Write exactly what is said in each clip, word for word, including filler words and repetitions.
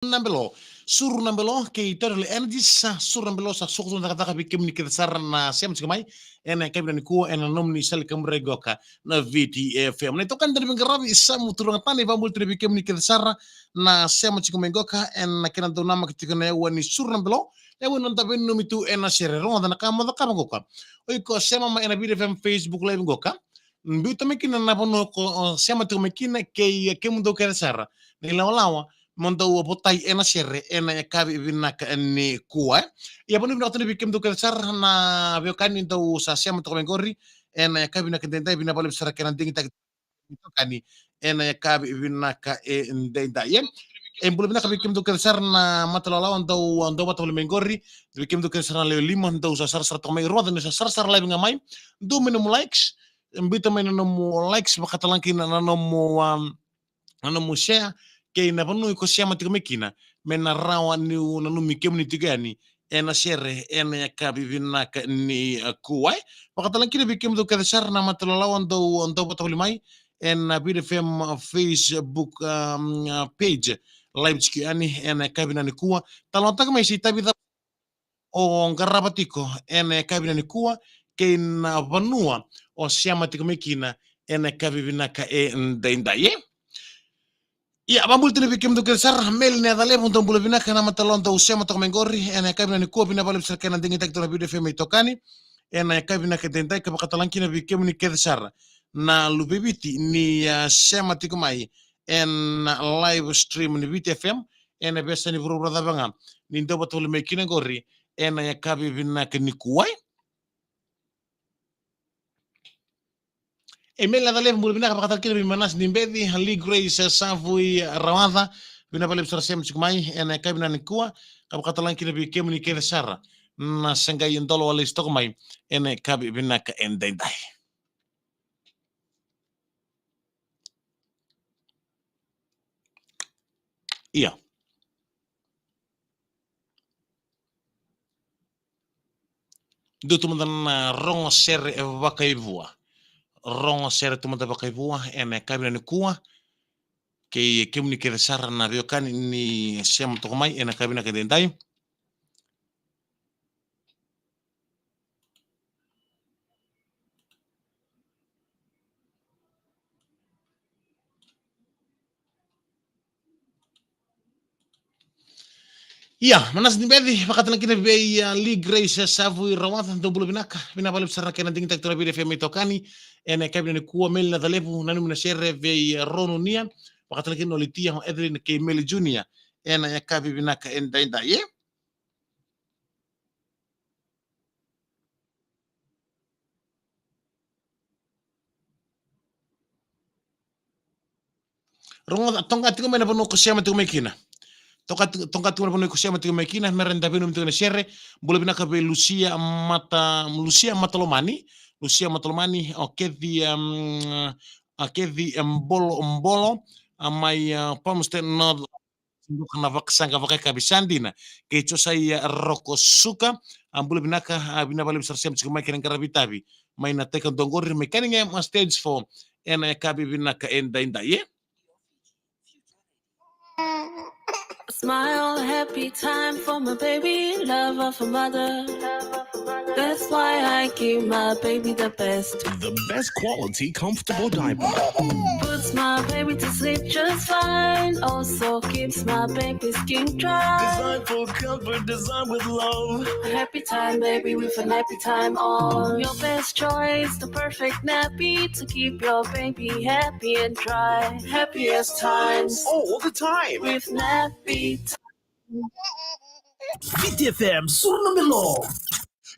na belo. Suru na belo kei Total Energies, sa suru na belo, sa soko tu na cakacaka vei kemuni kece sara na sema tiko mai ena yakavi nikua ena nomuni sala ni kaburaki qoka na Viti F M. Na itokani dau ni veiqaravi, Samu Turaga Tane, vakabula tale vei kemuni kece sara na sema tiko mai qoka ena kena dau namaki tiko na yawa ni suru na belo, na yawa ni noda veinanumi tu ena sere. Rogoca na ka mo cakava qoka. O iko sema mai ena Viti F M Facebook Live qoka, biuta mai kina na vanua ko, o, sema tiko mai kina kei, e, kemudou kece sara na ilawalawa mo dou votai ena sere ena yakavi vinaka nikua, e. Ia, vanua vinaka tu ni vei kemudou kece sara na veiwekani dou sa sema toka mai qori ena yakavi vinaka edaidai, vinaka vakalevu sara kei na digitaki itokani ena yakavi vinaka edaidai, e. E bula vinaka vei kemudou kece sara na matalawalawa dou, dou vata voli mai qori, vei kemudou kece sara na lewe lima dou sa sarasara toka mai, rogoca ni sa sarasara live ga mai, dou mai nomu likes, biuta mai na nomu likes, vakatalega kina na nomu, um, na nomu share, kei na vanua iko sema tiko mai kina, me na rawa niu nanumi kemuni tiko yani ena sere ena yakavi vinaka nikua, e. Vakatalega kina vei kemudou kece sara na matalawalawa dou, dou vata voli mai ena Viti F M Facebook, um, page live tiko yani ena yakavi vinaka nikua. Talanoataka mai se itavi cava o qarava tiko ena yakavi vinaka nikua, kei na vanua o sema tiko mai kina ena yakavi vinaka edaidai, e. Ia, vakabula tale vei kemudou kece sara, Meli Nacalevu, dou bula vinaka na matalawalawa dou sema toka mai qori ena yakavi vinaka nikua, vinaka vakalevu sara kei na digitaki tu na Viti F M itokani ena yakavi vinaka edaidai, ka vakatalega kina vei kemuni kece sara na luve i Viti ni, a, sema tiko mai ena live stream ni Viti F M ena veiyasana ni vuravura cava ga ni dou vata voli mai kina qori ena yakavi vinaka nikua, e. E Meli Nacalevu, bula vinaka, vakatalega kina vei Manasi ni Beci, Lee Grace Savui Rawaca, vinaka vakalevu sara sema tiko mai ena yakavi vinaka nikua, ka vakatalega kina vei kemuni kece sara na sa qai dolo wale toka mai ena yakavi vinaka edaidai. Ia, dua tu mada na rogo sere vakaivua. Rogo sere tu mada vakaivua ena yakavi vinaka nikua, kei kemuni kece sara na veiwekani ni sema toka mai ena yakavi vinaka edaidai. Ia, Manasi ni Beci, vakatalega kina vei, a, Lee Grace Savui Rawaca, dou bula vinaka, vinaka vakalevu sara na kena digitaki tu na Viti F M itokani ena yakavi vinaka nikua. Meli Nacalevu, nanumi na sere vei, a, Ronu Nia, vakatalega kina o Litia, o Evelyn kei Meli Junior ena yakavi vinaka edaidai, e. Rogoca, toqa tiko mai na vanua ko sema tiko mai kina. Toqa ti-, toqa tiko mai na vanua ko sema tiko mai kina, me rawa ni da veinanumi tiko na sere. Bula vinaka vei Lucia Mata, Lucia Matalomani, Lucia Matalomani, o Kethi, um, a Kethi, um, Bolo, Bolo, a mai, a, Palmerston North, Sinduka na vakasaqa vakayakavi sa dina. Kei Josaia Rokosuka, a, bula vinaka, a, vinaka vakalevu sara sema tiko mai kei na qaravi tavi mai na taika doqori mai Cunningham, a, stage four ena yakavi vinaka edaidai, e. Smile, happy time for my baby, love of a mother. That's why I give my baby the best. The best quality, comfortable diaper. Puts my baby to sleep just fine. Also keeps my baby's skin dry. Designed for comfort, designed with love. A happy time, baby, with a nappy time on. Your best choice, the perfect nappy to keep your baby happy and dry. Happiest times. All the time. With nappy time. Viti F M, suru na belo.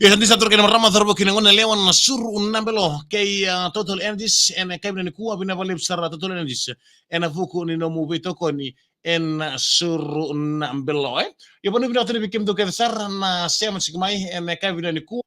Ia, sa dina sa toro kei na marama, cauravou kei na goneyalewa na suru na belo kei, a, Total Energies ena yakavi nikua. Vinaka vakalevu sara Total Energies ena vuku ni nomu veitokoni ena suru na belo, e. Ia, vanua vinaka tu ni vei kemudou kece sara na sema tiko mai ena yakavi nikua.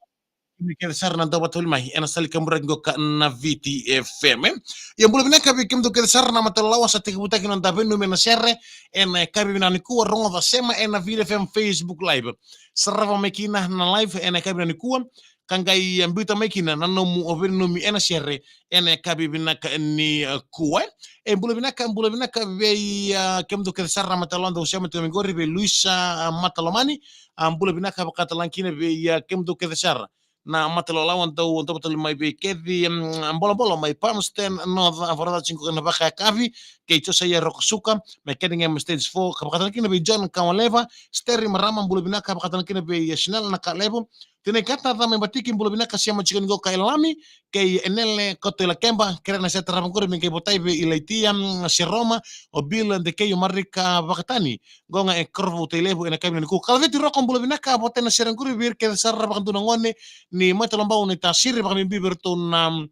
Kemuni kece sara na dau vata voli mai ena sala ni kaburaki qoka na Viti F M, e. Ia, bula vinaka vei kemudou kece sara na matalawalawa, sa tekivutaki na noda veinanumi na sere ena yakavi vinaka nikua. Rogoca, sema ena Viti F M Facebook Live. Sarava mai kina na live ena yakavi vinaka nikua, ka qai, e, biuta mai kina na nomu, o, veinanumi ena sere ena yakavi vinaka ni, e, kua. E, bula vinaka, bula vinaka vei, e, kemudou kece sara na mataloa dou sema tiko mai qori, vei Luisa, e, Matalomani. A, bula vinaka vakatalega kina vei, e, kemudou kece sara na mataloa lawa dou, dou vatali mai vei Keci, mm, Bolobolo mai Palmerston North, a, vakarautaki tiko na vakayakavi, kei Josaia Rokosuka mai Kenningham Stage four, ka vakatalega kina vei John Kawaleva, Steri Marama, bula vinaka, vakatalega kina vei, e, Chanel Nakalevu, Tinai Kata, Ca mai Batiki, bula vinaka, sema tiko ni qo ka e Lami, kei Enele Koto i Lakeba, kere na seta rava qori me qai votai vei Ilaitia, mm, Seroma, o Bill Dekei, o Marika Vakatani, qo ga e Korovou, Tailevu, ena yakavi nikua. Kalaveti Roko, bula vinaka, votai na sere qori vei ira kece sara vakadua na gone ni Maitalobau, ni Tasiri, vakabibi vei iratou na, mm,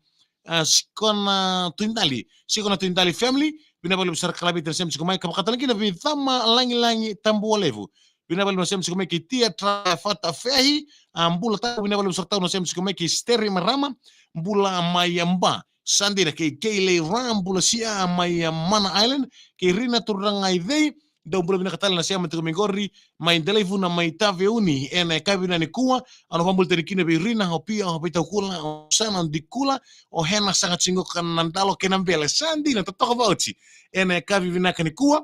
a, Sikona Tuidali, Sikona Tuidali family, vinaka vakalevu sara Kalaveti na sema tiko mai, ka vakatalega kina vei Cama Lagilagi Tabualevu. Vinaka vakalevu na sema tiko mai kei Tia Tra Fata Fehi, a, bula tau, vinaka vakalevu sara tau na sema tiko mai kei Steri Marama, bula mai Ba. Sa dina kei Keilei Ra, bula sia mai, a, Mana Island, kei Rina Turaga i Cei, dou bula vinaka tale na sema tiko mai qori, mai Delaivuna mai Taveuni, ena yakavi nikua, au na vakabula tale kina vei Rina, o Pia, o Veitaukula, o Sana Dikula, o Hena Saga Cigoka na Dalo kei na Bele, sa dina, totoka vauci, ena yakavi vinaka nikua,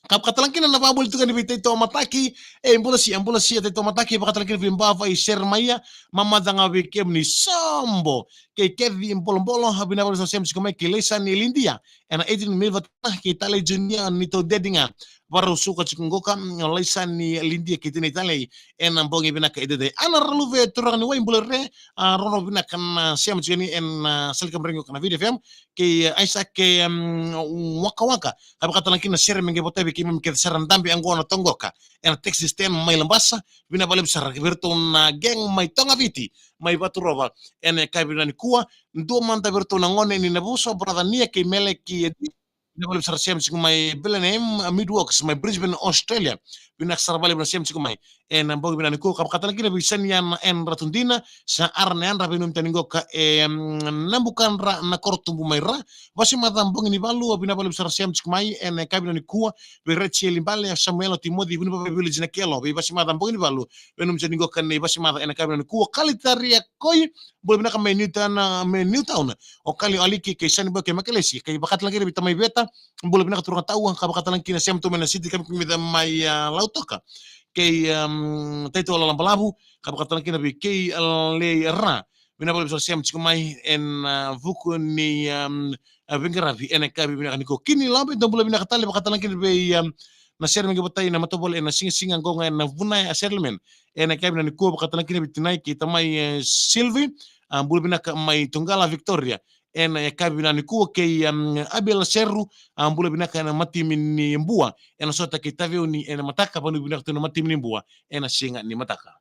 ka vakatalega kina na vakabula tiko ni vei Taitomataki, e, bula sia, bula sia Taitomataki, vakatalega kina vei Bava i Seremaia, mamaca ga vei kemuni sobo, kei Keci Bolobolo, vinaka vakalevu sara sema tiko mai, kei Leisani Lidia, ena eighteen Milvatana, kei Tale Junior ni tou dedi ga, Varau Suka tiko qoka, mm, Laisani Lidia kei Tinai Talei, ena bogi vinaka edaidai. Ana Raluve Turaga ni Wai, bula re, a, roro vinaka na sema tiko ni ena, a, sala ka maragi qoka na Viti F M, kei, a, Isaac, e, mm, Wakawaka, ka vakatalega kina sere me qai votai vei keimami kece sara na dabe oqo na toqoka, ena taxi stand mai Labasa, vinaka vakalevu sara vei iratou na gang mai Togaviti, mai Vaturova, ena yakavi nikua, dua mada vei iratou na gone ni Navuso, brother Nia kei Meleki, e, vinaka vakalevu sara sema tiko mai Blenheim, a, Midworks, mai Brisbane, Australia. Vinaka sara vakalevu na sema tiko mai ena bogi vinaka nikua, ka vakatalega kina vei Saniana ena Ratu Dina, sa ara na yadra veinanumi tani qoka e, mm, Nabukadra na Korotubu mai Ra, Vasimaca Boginivalu, vinaka vakalevu sara sema tiko mai ena yakavi nikua, vei Rachel Bale, Samuela Timoci, Vunivalu Village na Kelo, vei Vasimaca Boginivalu, veinanumi tani qoka nei Vasimaca ena yakavi nikua, Kalitaria Koi, bula vinaka mai Newtown, a, mai Newtown. O Kali Aliki kei Sani Boy kei Makelesi, kei vakatalega kina vei Tamai Veta, bula vinaka turaga tau, ka vakatalega kina sema tu mai na siti kami kumi mai, a, Lautoka. Kei, um, Taitola Labalavu, ka vakatalega kina vei kei, a, Lei Ra. Vinaka vakalevu sara sema tiko mai ena, a, vuku ni, um, a, veiqaravi ena yakavi vinaka nikua. Kini Lobe, dou bula vinaka tale, vakatalega kina vei, um, na sere me qai votai na matavuvale ena sigasiga qoka ena Vunai a Settlement. Ena yakavi nikua vakatalega kina vei Tinai kei Tamai, e, Silvi, a, bula vinaka mai Tugala, Victoria. Ena yakavi nikua kei, um, Abel Seru, a, bula vinaka ena matimi ni Bua. Ena sota kei Taveuni ena mataka, vanua vinaka tu na matimi ni Bua ena siga ni mataka.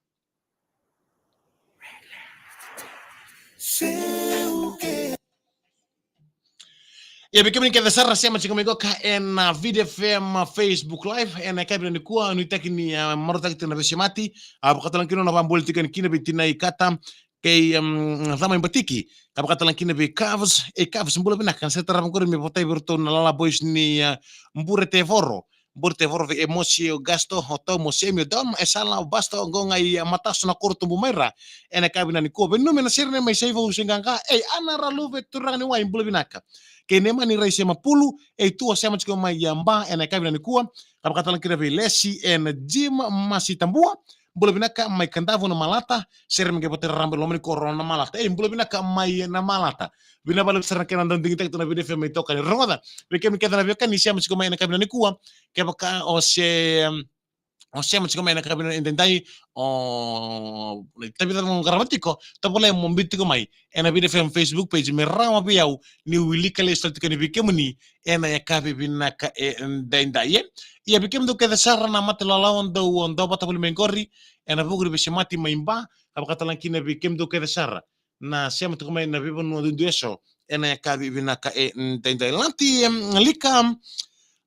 Ia vei kemuni kece sara sema tiko mai qoka ena Viti F M Facebook Live, ena yakavi nikua, nuitaki ni, a, marautaki tiko na veisemati, a, vakatalega kina na vakabula tiko kina vei Tinai Kata, kei, um, Ca mai Batiki, ka vakatalega kina vei Cavs, e Cavs bula vinaka, na sere tarava qori me votai vei iratou na Lala Boys ni, a, Bure Tevoro, Bure Tevoro vei Emosi Augusto, o Tom, o Semi, o Dom, e Sala, o Basto, o Goga i, a, Mataso na Korotubu mai Ra, ena yakavi nikua, veinanumi na sere nei mai Saivou se qaqa, ei, Ana Raluve Turaga ni Wai, bula vinaka. Kei Nemani Rai se Mapulu, ei tu o sema tiko mai, a, Ba, ena yakavi nikua, ka vakatalega kina vei Lesi, ena Jim Masi Tabua, bula vinaka mai Kadavu na Malata, sere me qai votai raraba e loma ni koro na Malata. Ei, bula vinaka mai na Malata. Vinaka vakalevu sara na kena dau digitaki tu na Viti F M mai toka ni rogoca. Vei kemuni kece na veiwekani sema tiko mai ena yakavi nikua. Kevaka o se, um, o sema tiko mai ena yakavi edaidai, o, tavi cava mo qarava tiko, tovolea mo biuti tiko mai ena Viti F M Facebook page me rawa vei au niu wilika lesu tale tiko yani vei kemuni ena yakavi vinaka edaidai, e. Ia vei kemudou kece sara na mate lalawa dou, dou vata voli mai qori, ena vuku ni veisemati mai Ba, ka vakatalega kina vei kemudou kece sara na sema tiko mai na veivanua duidui eso ena yakavi vinaka edaidai. Lati, em, Lika,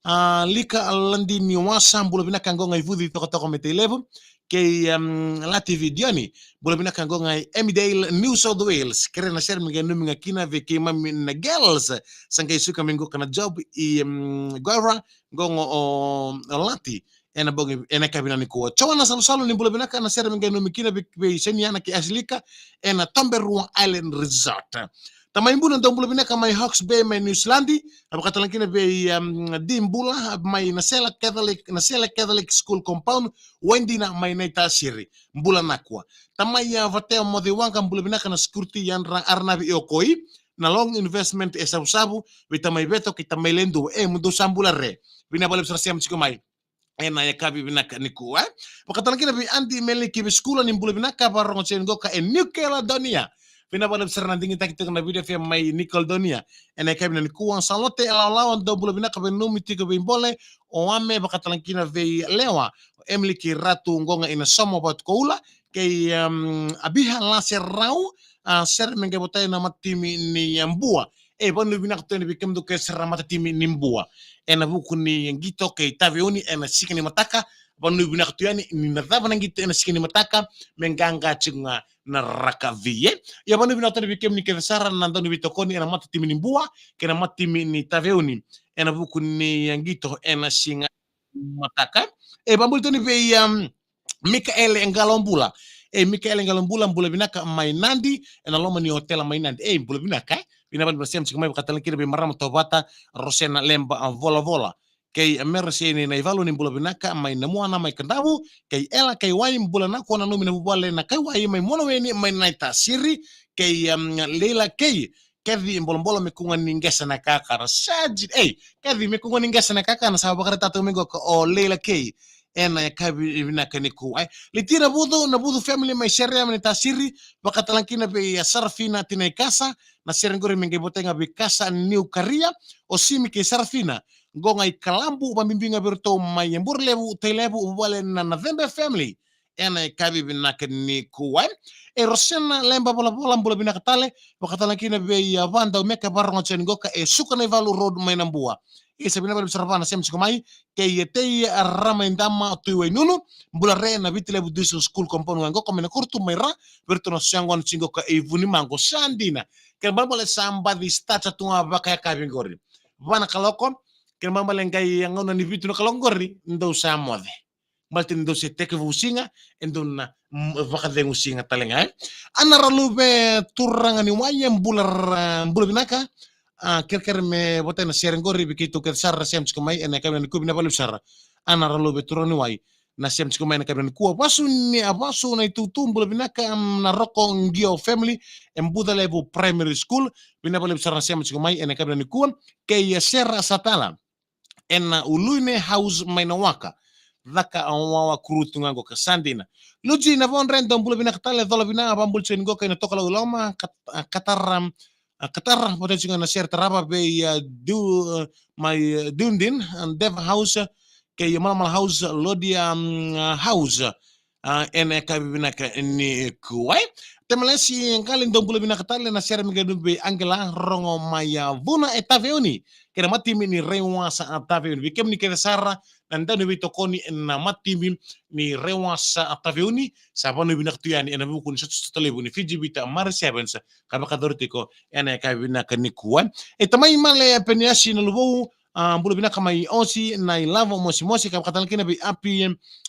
a, Lika Ladi ni Wasa, bula vinaka, qo ga i Vuci, tokatoka mai Tailevu. Kei, em, Lati Vidioni, bula vinaka, qo ga i Emmerdale, New South Wales. Kere na sere me qai nanumi ga kina vei keimami na girls, sa qai suka mai qo ka na job i, em, Guara, qo ga o, o Lati. ena bogi, ena yakavi nikua. Joana Salusalu, ni bula vinaka, na sere me qai nanumi kina vei, vei Seniana kei Asilika ena Toberua Island Resort. Tamai Buna, dou bula vinaka mai Hawke's Bay mai New Zealand. Vakatalega kina vei, um, Di Bula mai Nasela Catholic, Nasela Catholic School Compound, Waidina mai Naitasiri. Bula nakua. Tamai, uh, Vateo Moce Waqa, bula vinaka na security yadra Aranavi Okoi. Na Long Investment e Savusavu, vei Tamai Veto kei Tamai Ledu. E, mo dou sa bula re. Vinaka vakalevu sara na sema tiko mai ena yakavi vinaka nikua. Vakatalega kina vei Adi Meliki Vesikula, ni bula vinaka, vakarorogo tiko yani qo ka e New Caledonia. Vinaka vakalevu sara na digitaki tiko na Viti F M mai New Caledonia ena yakavi nikua. Salote Lawalawa, dou bula vinaka, veinanumi tiko vei Bole, o Ame, vakatalega kina vei Lewa, o Emily kei Ratu, qo ga i Nasomo, Vatukoula, kei, um, Abiha Laserau, a, sere me qai votai na matatimi ni, a, Bua. E, vanuinui vinaka tu yani vei kemudou kece sara na matatimi ni Bua ena vuku ni qito kei Taveuni ena siga ni mataka. Vanuinui vinaka tu yani ni na cava na qito ena siga ni mataka, me qaqa tiko ga na rakavi, e. Ia vanuinui vinaka tu yani vei kemuni kece sara na dau ni veitokoni ena matatimi ni Bua kei na matatimi ni Taveuni ena vuku ni qito ena siga ni mataka. E, vakabula tu yani vei, um, Mikaele Qalobula. E, Mikaele Qalobula, bula vinaka mai Nadi, ena loma ni otela mai Nadi. E, bula vinaka, e. Vinaka vakalevu na sema tiko mai, vakatalega kina vei marama Tovata, Rosena Leba, a, Volavola. Kei Merasini Naivalu, ni bula vinaka mai Namuana mai Kadavu. Kei Ela Kaiwai, bula nakua, nanumi na vuvale na Kaiwai mai Monaweni mai Naitasiri. Kei, um, Leila Kei, Keci Bolobolo, me kua ga ni qesa na kakana. Sa dina, ei, Keci, me kua ga ni qesa na kakana, sa vakaraitaka tu mai qo ka o Leila Kei ena yakavi vinaka nikua, e. Litia Navucu, Navucu family mai Serea mai Naitasiri, vakatalega kina vei, a, Sarafina Tinaikasa, na sere qori me qai votai ga vei Kasa Niukaria, o Simi kei Sarafina, qo ga i Kalabu, vakabibi ga vei iratou mai Burelevu, Tailevu, vuvale na Nacebe family ena yakavi vinaka nikua. E, Rosena Leba Volavola, bula vinaka tale, vakatalega kina vei, a, Vadaumeka, vakarorogo tiko yani qo ka e Sukanaivalu Road mai Nabua. Isa, vinaka vakalevu sara na sema tiko mai, kei Tei Ramaidama Tui Wainunu, bula re na Viti Levu District School Compound ga qo ka mai Nakuru tu mai Ra, vei iratou na soqoni tiko qo ka i Vunimaqo. Sa dina, kena ibalebale sa baci start tu ga vakayakavi qori. Va na kaloko, kena ibalebale qai gauna ni vitu na kaloko qori, dou sa moce. Baleta ni dou se tekivu siga, e dou na, mm, vakacegu siga tale ga, e. Ana Raluve Turaganiwai, e, bula ra-, bula vinaka. A, kerekere me votai na sere qori vei keitou kece sara na sema tiko mai ena yakavi nikua, vinaka vakalevu sara. Ana Raluve Turaganiwai, na sema tiko mai ena yakavi nikua. Vasu ni, a, Vasu Naitutu, bula vinaka, mm, na Roko Qio family e Bucalevu Primary School, vinaka vakalevu sara na sema tiko mai ena yakavi nikua. Kei, a, Sera Satala ena Uluine House mai Nawaka. Caka wawa kuru tu ga qo ka sa dina. Luji Navodre, dou bula vinaka tale, cola vinaka, vakabula tiko yani qo ka ina Tokalau i Loma, Kat-, a, Katara, a, Katara, votai tiko ga na sere tarava vei, a, Du-, a, mai, a, Dundin, a, Deva House, kei Malamala House, Lodia, mm, a, House. A, ena yakavi vinaka nikua, e. Temelesi Qali, dou bula vinaka tale, na sere me qai nanumi vei Angela Rogo mai, a, Vuna e Taveuni, kei na matatimi ni Raiwasa, a, Taveuni. Vei kemuni kece sara na dau ni veitokoni ena matatimi ni Raiwasa, a, Taveuni, sa vanuinui vinaka tu yani ena vuku ni sotasota levu ni Fiji Vita Mare Sevens ka vakayacori tiko ena yakavi vinaka nikua, e. E, Tamai Male Peniasi Naluvou, a, bula vinaka mai Osi, Nai Lavo Mosimosi, ka vakatalega kina vei Api,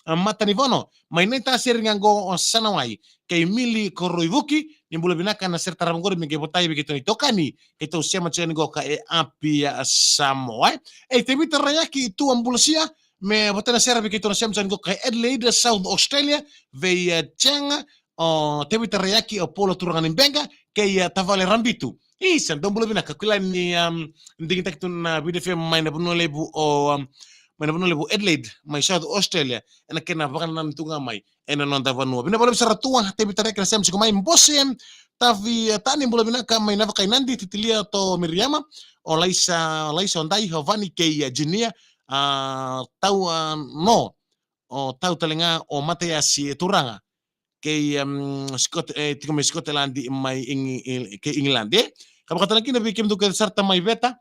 a, Matanivono mai Naitasiri ga qo, o Sanawai, kei Mili Koroivuki, ni bula vinaka, na sere tarava qori me qai votai vei keitou na itokani keitou sema tiko yani qo ka e Api, a, Samoa, e. E, Tevita Rayaki Tua, bula sia, me votai na sere vei keitou na sema tiko yani qo ka e Adelaide, South Australia, vei, a, Jeng, o Tevita Rayaki, o Paula Turaganibeqa, kei, a, Tavale Rabitu. Isa, dou bula vinaka, kila ni, um, digitaki tu na Viti F M mai na vanua levu o, um, mai na vanua levu Adelaide, mai South Australia, ena kena vakanananu tu ga mai ena noda vanua. Vinaka vakalevu sara Tua, Tevita Rayaki, na sema tiko mai. Bose Tavi, a, Tani, bula vinaka mai Navakainadi, Titilia, To Miriama, o Laisa, o Laisa, o Dai, o Vani kei, a, Junior, a, Tau, a, No, o Tau tale ga, o Mataiasi Turaga, kei, um, Scot-, e, tiko mai Scotland mai Eng-, e, kei England, e. Ka vakatalega kina vei kemudou kece sara, Tamai Veta,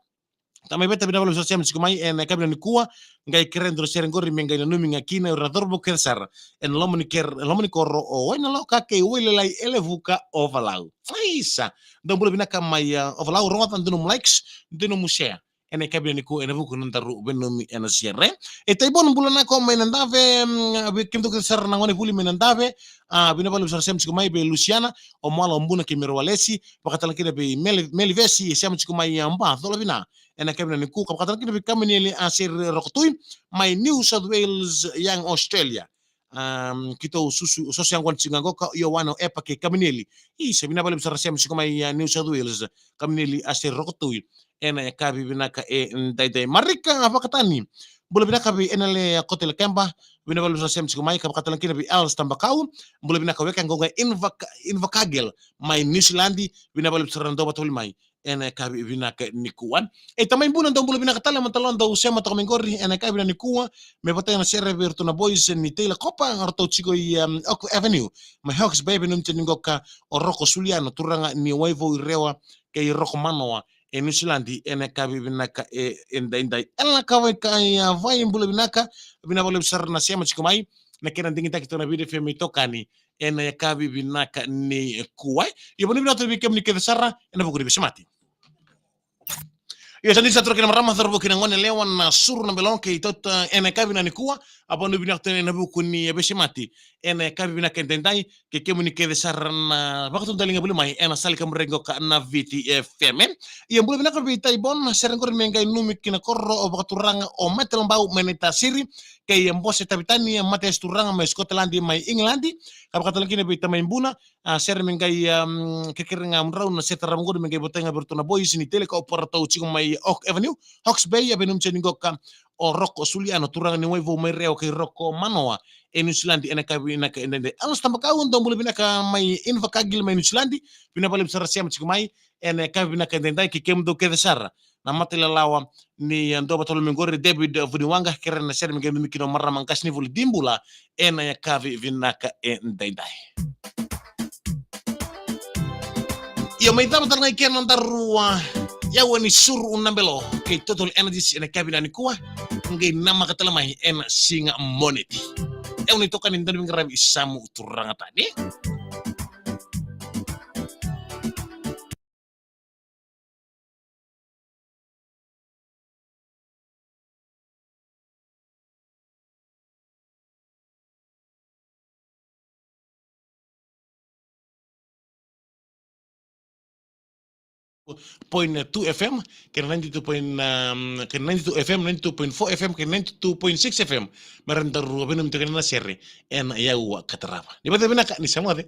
Tamai Veta, vinaka vakalevu sara na sema tiko mai ena yakavi nikua, qai kerea e dua na sere qori me qai nanumi ga kina o ira na cauravou kece sara ena loma ni ker-, loma ni koro o Wainaloka kei Wailelai e Levuka, Ovalau. Isa, dou bula vinaka mai, a, Ovalau, rogoca dua nomu likes, dua nomu share ena yakavi nikua ena vuku ni nodaru veinanumi ena sere. E Taibona, bula vinaka mai Nadave, mm, vei kemudou kece sara na gone vuli mai Nadave, a, vinaka vakalevu sara sema tiko mai vei Luciana, o Mwala, o Buna kei Mero Walesi, vakatale kina vei Meli-, Meli Vesi, e sema tiko mai, a, Ba, Colovina, ena yakavi nikua, ka vakatale kina vei Kamenieli Aseri Rokotui, mai New South Wales, Young Australia. Am, keitou susu, susu yaqona tiko ga qoka, Ioane, o Epa kei Kamenieli. Isa, vinaka vakalevu sara sema tiko mai, a, New South Wales, Kamenieli Aseri Rokotui. Ena yakavi vinaka edaidai. Marika Vakatani, bula vinaka vei Enele Kotelekeba, vinaka vakalevu sara sema tiko mai, ka vakatale kina vei Alice Tabakau, bula vinaka weka, qo ga Invak-, Invakagel, mai New Zealand, vinaka vakalevu sara na dau vata voli mai ena yakavi vinaka nikua. E Tamai Buna, dou bula vinaka tale, mataloa dou sema toka mai qori ena yakavi vinaka nikua, me vata na sere vei iratou na boys ni Taylor Copa, ratou tiko i, um, Oak Avenue, mai Hawke's Bay, veinanumi tiko ni qoka o Roko Suliano, turaga ni Waivou i Rewa kei Roko Manoa, e New Zealand, ena yakavi vinaka edaidai. Ela Kavai, Kavai, bula vinaka, vinaka vakalevu sara na sema tiko mai, na kena digitaki toka na Viti F M itokani, ena yakavi vinaka nikua. Io, veinanumi vinaka tale vei kemuni kece sara ena vuku ni veisemati. Io, sa ni sa toro kina marama, toro vou kina gone, lewa, na suru, na belo kei tota ena yakavi vinaka nikua. A, veinanumi vinaka tale ena vuku ni veisemati ena yakavi vinaka edaidai, kei kemuni kece sara na vakatudaliga voli mai ena sala i kaburaki qoka na Viti F M. Io, bula vinaka vei Taibona, sere qori me qai numi kina koro o vakaturaga o Matelabau mai Naitasiri, kei Bose Tavitani, Matesi, turaga mai Scotland, mai England, ka vakatale kina vei Tamai Buna, a, sere me qai, um, kerekere ga mudrau na sere tarava qori me qai votai ga vei iratou na boys ni Taylor Copa, ratou tiko mai Oak Avenue, Hawke's Bay, a, veinanumi tiko ni qoka o Roko Suliano, turaga ni Waivou mai Rewa kei Roko Manoa, e New Zealand, ena yakavi vinaka edaidai. Alice Tabakau, dou bula vinaka mai Invakagel mai New Zealand, vinaka vakalevu sara sema tiko mai ena yakavi vinaka edaidai, kei kemudou kece sara na matailalalawa ni, e, dau vata voli mai qori, David Vuniwaqa, kere na sere me qai numi kina o marama qasenivuli, dibula ena yakavi vinaka edaidai. Io, mai cava tale ga i ke na nodaru, a, yawa ni suru na belo kei Total Energies ena yakavi vinaka nikua, qai namaka tale mai ena siga Moniti. Yawa ni toka ni dau ni veiqaravi i Samu Turaga Tani. Point two F M, kei na ninety-two point, um, kei na ninety-two F M, ninety-two point four F M, kei na ninety-two point six F M. Me ra daru veinanumi tiko kina na sere ena yawa ka tarava. Ni vata vinaka, ni sa moce.